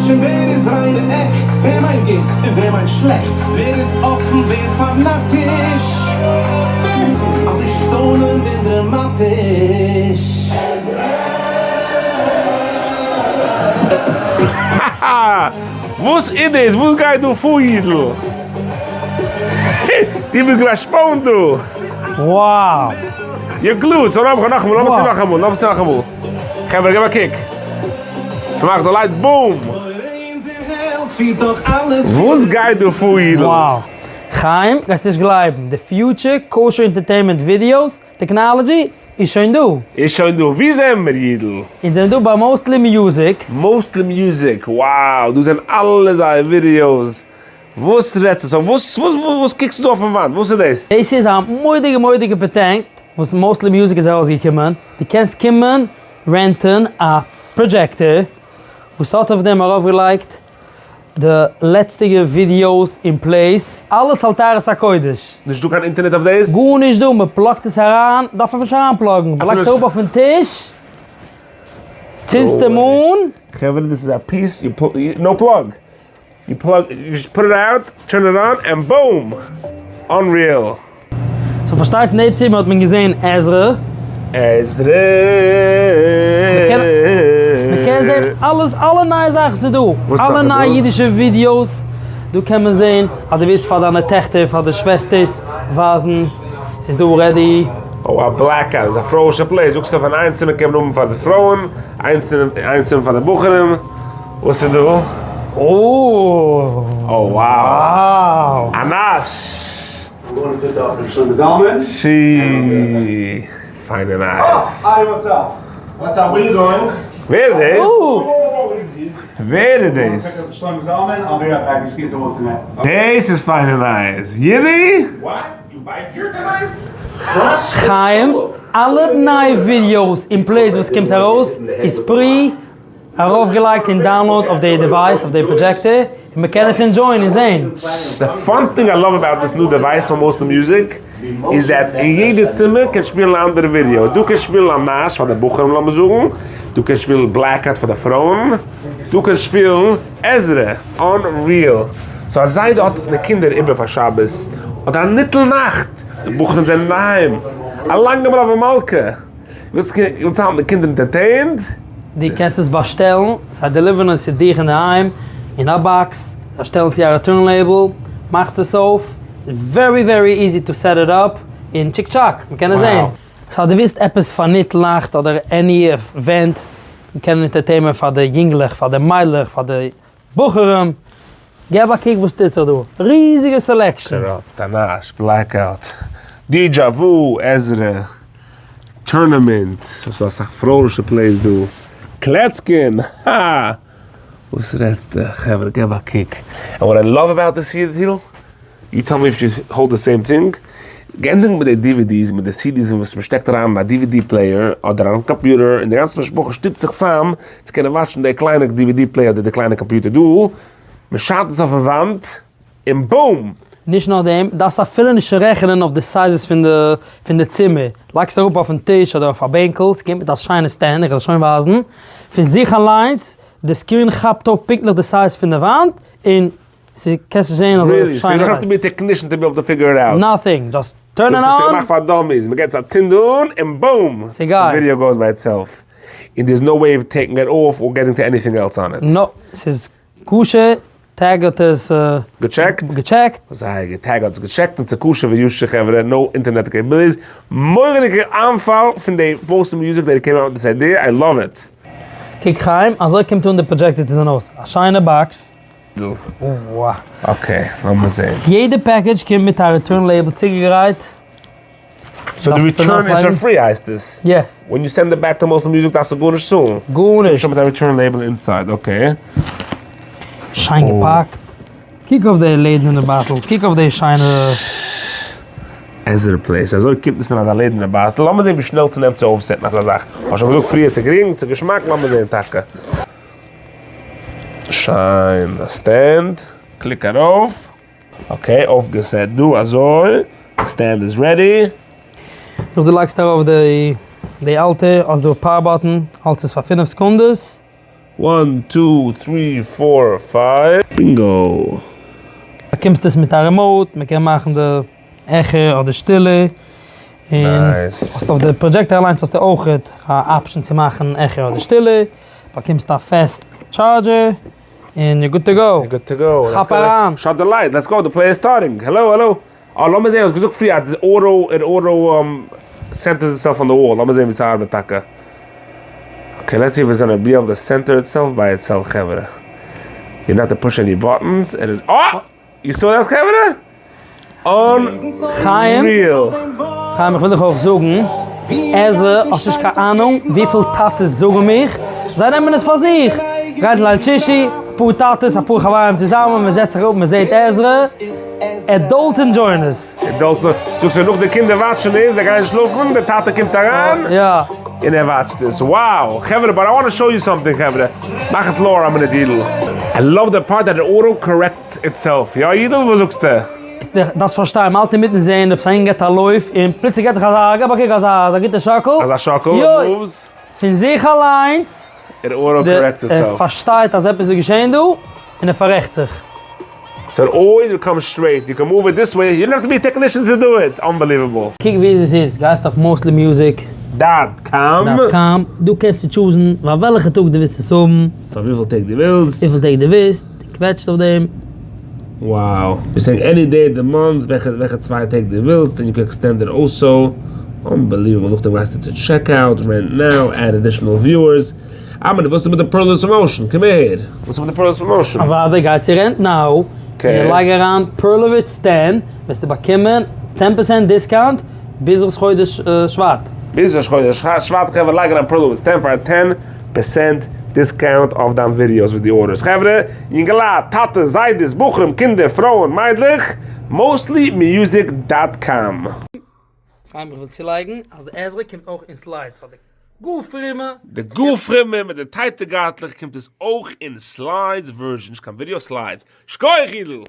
שוין ווער איז ריין און עכט, ווער מיינט גוט און ווער מיינט שלעכט, ווער איז אפן ווער פאנאטיש, ווער אזוי שטוינענד און דראמאטיש. האהא! וואס איז דאס? וואס גייט דא פאר אידל? דו ביסט געווען שפאנט דא! Wow! You're glued! So נאכאמאל, נאכאמאל, לאמיר עס טון נאכאמאל, לאמיר עס טון נאכאמאל. חברה געב א קוק. פארמאך די light, boom! וואס גייט דא פאר אידל? Wow! חיים, גייסט נישט גלייבן, די future kosher entertainment videos technology איז שוין דא! איז שוין דא? ווי זענען מיר אידל? אונז זענען דא ביי Mostly Music. Mostly Music, wow! דא זענען אלע זייער videos. וואס רעדסטו? So וואס וואס וואס קוקסטו דא אויפן וואנט? וואס איז דאס? דאס איז א מורא'דיגע מורא'דיגע patent וואס Mostly Music איז ארויסגעקומען, דו קענסט קומען rent ען א projector וואס האט אויף דעם ארויפגעלייגט די לעצטיגע videos און plays, אלעס על טהרת הקודש. נישט דא קיין אינטערנעט אויף דאס? גארנישט דא, מען plug ט עס אריין, דארף מען נישט אריין plug ן, מען לייגט עס אראפ אויפן טיש, צינדסט אים אן. חברה דאס איז א piece, no plug, you plug, you just put it out, turn it on, and boom! Unreal! So פארשטייסט אין די צימער האט מען געזען עזרא. עזרא. מען קען זען אלעס אלע נייע זאכן ס'איז דא. אלע נייע אידישע videos. דא קען מען זען אז דו ווילסט פאר דיינע טעכטער פאר די שוועסטערס ווייזן ס'איז דא ready. אוי א blackout איז א פרויאישע play זאגסטו פון איין צימער קען מען האבן פאר די פרויען איין צימער פאר די בחורים. וואס איז דא? אוי wow! א נאש! שי! פיינע נייעס! ווער איז דאס? ווער איז דאס? דאס איז פיינע נייעס! יידי? חיים, אלע נייע videos און plays וואס קומט ארויס איז pre ארויפגעלייגט און download אויף די device אויף די projector און מען קען עס enjoy ען און זעהן. The fun thing I love about this new device פון Mostly Music איז that אין יעדע צימער קען שפילן א אנדערע ווידיאו, דא קען שפילן א נאש פאר די בחורים לאמיר זאגן, דא קען שפילן Blackout פאר די פרויען, דא קען שפילן עזרא, unreal, so א זיידע האט די קינדער איבער פאר שבת אדער א ניטל נאכט, די בחורים זענען אינדערהיים, א לאנגע מלוה מלכה. ווילסט האלטן די קינדער entertained? דו קענסט עס באשטעלן, זיי deliver ן עס צו דיך אינדערהיים אין א box, זיי שטעלן צו א return label, מאכסט עס אויף, very very easy to set it up, און טשיק טשאק, מען קען עס זען. So דו ווילסט עפעס פאר ניטל נאכט אדער any event, מען קען entertainment פאר די יונגלעך, פאר די מיידלעך, פאר די בחורים, געב א קוק וואס טוט זיך דא, ריזיגע selection. קראפ, תנש, Blackout, Deja Vu, עזרא, Tournament, ס'איז דא אסאך פרויאישע plays דא, קלעצקין, הא! וואס רעדסטו, חברה געב א קוק, and what I love about this here, you tell me if you hold the same thing, געענדיגט מיט די DVDs מיט די CDs וואס מען שטעקט אריין אין א DVD player אדער אן קאמפיוטער און די גאנצע משפחה שטופט זיך צאם צו קענען watch ן די קליינע DVD player אדער די קליינע קאמפיוטער דא, מען שיינט עס אויפן וואנט און boom! נישט נאר דעם, דארפסט אפילו נישט רעכענען אויף די sizes פון די פון די צימער, לייגסט אראפ אויפן טיש אדער אויף א בענקל, ס'קומט מיט א שיינע stand, איך וועל שוין ווייזן, פון זיך אליינס, די screen כאפט אויף פונקטליך די size פון די וואנט, און ס'קענסט נישט זעהן אזוי שיין ארויס. Really? So you don't have to be a technician to be able to figure it out? Nothing, just turn it on. ס'איז געמאכט פאר dummies, מ'געט עס א צינד אן און boom! ס'גייט. די video goes by itself. און there's no way of taking it off or getting to anything else on it. No, ס'איז כשר, TAG האט עס געטשעקט? געטשעקט. זייער גוט, TAG האט עס געטשעקט און ס'איז כשר ויושר חברה, no internet capabilities. מורא'דיגע איינפאל פון די Mostly Music that came out with this idea, I love it. קוק חיים, אזוי קומט אן די projector צו דיין הויז, א שיינע box. Okay, לאמיר זעהן. יעדע package קומט מיט א return label צוגעגרייט. So די return איז פאר free הייסט עס? Yes. When you send it back to Mostly Music דארפסטו גארנישט צאלן? גארנישט. ס'קומט שוין מיט א return label inside, okay. שיין געפאקט. קוק אויף די לעדערנע בייטל, קוק אויף די שיינע. עזרא place, אזוי קומט עס אין אזא לעדערנע בייטל, לאמיר זעהן ווי שנעל ס'נעמט צו אויפ set ן אזא זאך. האסט שוין געזאגט פריער ס'איז גרינג, ס'איז געשמאק, לאמיר זעהן טאקע. שיין א stand, click ארויף, okay אויפגעסעט דא אזוי, די stand איז ready. נאך די לייגסט ארויף די די אלטע האסט דא power button, האלטס עס פאר פינף סעקונדעס. One two three four five. Bingo! באקומסט עס מיט א remote, מען קען מאכן די העכער אדער שטילער, און האסט אויף די projector אליינס האסטו אויכעט א option צו מאכן העכער אדער שטילער, באקומסט א fast charger, און you're good to go. You're good to go. כאפ אריין! Shut the light, let's go, the play is starting. Hello hello. אה לאמיר זעהן, האסט געזאגט פריער אז די auto it auto centers itself on the wall, לאמיר זעהן ווי ס'ארבעט טאקע. Okay let's see if it's gonna be able to center itself by itself חברה. You not to push any buttons and it אה! You saw that חברה? חיים, Unreal! חיים איך וויל דיך אויך זאגן, עזרא האסט נישט קיין אהנונג וויפיל טאטעס זאגן מיך, זיי נעמען עס פאר זיך, גייט ליל שישי, אפאר טאטעס אפאר חברים צוזאמען, מען זעצט זיך אפ מען זעט עזרא, adults enjoy ען עס. Adults, זאגסטו נאך די קינדער watch ן עס, זיי גייען שלאפן, די טאטע קומט אריין, און ער watch ט עס, wow! חברה but I want to show you something חברה, מאך עס lower א מינוט יידל, I love the part that it auto correct itself, יא יידל וואס זאגסטו? דארפסט פארשטיין, מ'האלט אינמיטן זעהן עפעס א אינגל געבט א לויף, און פלוצלינג געבט זיך אזא געב א קוק אזא אזא גוטע שאקל, אזא שאקל, יוי! Moves. פון זיך אליינס, It auto corrects itself. ער פארשטייט אז עפעס איז געשעהן דא, און ער פאררעכט זיך. So it always becomes straight, you can move it this way, you don't have to be a technician to do it, unbelievable. קוק ווי easy ס'איז, גייסט אויף Mostly Music. Dot com. Dot com, דא קענסטו choose ן פאר וועלכע טאג דו ווילסט עס האבן. פאר וויפיל טעג דו ווילסט. וויפיל טעג דו ווילסט, דו קוועטשסט אויף דעם. Wow. ביסט saying any day the month, וועלכע וועלכע צוויי טעג דו ווילסט, and you can extend it also. Unbelievable. נאכדעם גייסטו צו checkout, rent now, add additional viewers. א מינוט, וואס איז מיט די Perlowitz promotion? קום אהער. וואס איז מיט די Perlowitz promotion? אוודאי גיי צו rent now, און לייג אריין Perlowitz ten, וועסטו באקומען ten percent discount ביז ראש חודש שבט. ביז ראש חודש שבט חברה לייג אריין Perlowitz ten פאר א ten percent discount אויף דיין ווידיאוס וואס דו order סט. חברה, יונגעלייט, טאטעס, זיידעס, בחורים, קינדער, פרויען, מיידלעך, Mostly Music dot com. חיים איך וויל צולייגן אז עזרא קומט אויך אין slides פאר די גאר פרומע. די גאר פרומע מיט די tight ע גארטלעך קומט עס אויך אין slides version, נישט קיין ווידיאו slides. שכוח אידל!